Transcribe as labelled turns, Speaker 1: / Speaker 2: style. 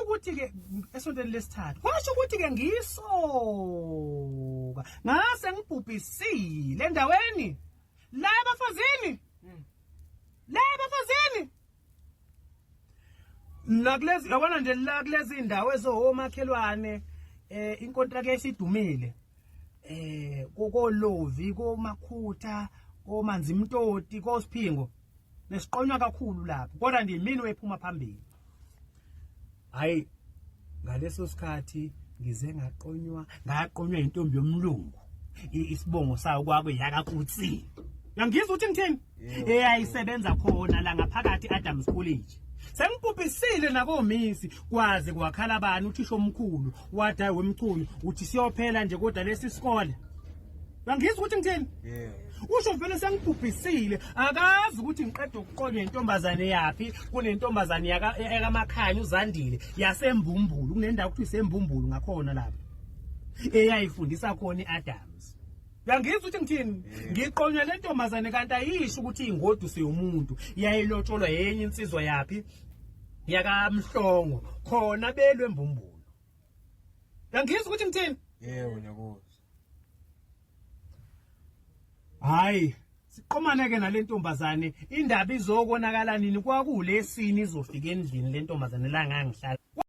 Speaker 1: Kwasho ukuthi ke esontweni lesithathu, kwasho ukuthi ke ngisoka ngase ngibhubhisile endaweni la ebafazini, la ebafazini la kulezi, yabona nje la kulezi indawo ezowomakhelwane, inkontraki esidumile kokolovi, komakhutha, komanzimtoti, kosiphingo, besiqonywa kakhulu lapho, kodwa nje imini wephuma phambili. Hayi, ngaleso sikhathi ngize ngaqonywa, ngaqonywa intombi yomlungu, isibongo sayo kwakuyakaKutsi. Uyangizwa ukuthi ngithini? Eyayisebenza khona la ngaphakathi Adams College. Sengibhubhisile nakomisi, kwaze kwakhala bani, uthisha omkhulu wathi, "Hayi wemchunu," uthi, "siyophela nje kodwa lesi sikole." Uyangizwa ukuthi ngithini? Usho vele sengibhubhisile, akazi ukuthi ngiqeda ukuqonywa intombazane yapi. Kunentombazane yakamakhanya uZandile yaseMbumbulu, kunendawo kuthiwa iseMbumbulu ngakhona lapha, eyayifundisa khona iAdams. Uyangizwa ukuthi ngithini? Ngiqonywa le ntombazane, kanti ayisho ukuthi ingoduso yomuntu, yayilotsholwa yenye insizwa yapi, yakaMhlongo, khona belwe eMbumbulu. Uyangizwa ukuthi ngithini?
Speaker 2: Yebo, ngiyakuzwa.
Speaker 1: Hayi, siqomane ke nale ntombazane. Indaba izokonakala nini? Kwakulesini izofika endlini le ntombazane la ngangihlala.